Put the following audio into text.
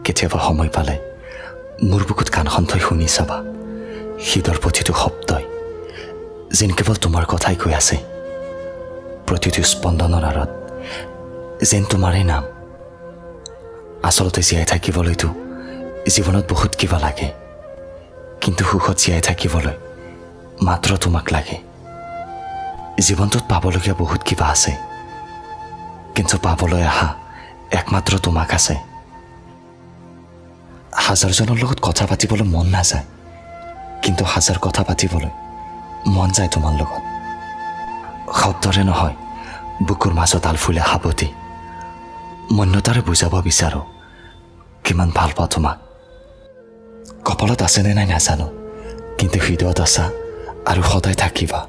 কেতিয়াবা সময় পালে মোৰ বুকুত কাণখন থৈ শুনি চাবা, হৃদয়ৰ প্ৰতিটো শব্দই যেন কেৱল তোমাৰ কথাই কৈ আছে। প্ৰতিটো স্পন্দনৰ আঁৰত যেন তোমাৰেই নাম। আচলতে জীয়াই থাকিবলৈতো জীৱনত বহুত কিবা লাগে, কিন্তু সুখত জীয়াই থাকিবলৈ মাত্ৰ তোমাক লাগে। জীৱনটোত পাবলগীয়া বহুত কিবা আছে, কিন্তু পাবলৈ আশা একমাত্ৰ তোমাক আছে। হাজাৰজনৰ লগত কথা পাতিবলৈ মন নাযায়, কিন্তু হাজাৰ কথা পাতিবলৈ মন যায় তোমাৰ লগত। শব্দৰে নহয়, বুকুৰ মাজত আলফুলে সাৱটি মন্যতাৰে বুজাব বিচাৰোঁ কিমান ভাল পাওঁ তোমাক। কপালত আছেনে নাই নাজানো, কিন্তু হৃদয়ত আছা আৰু সদায় থাকিবা।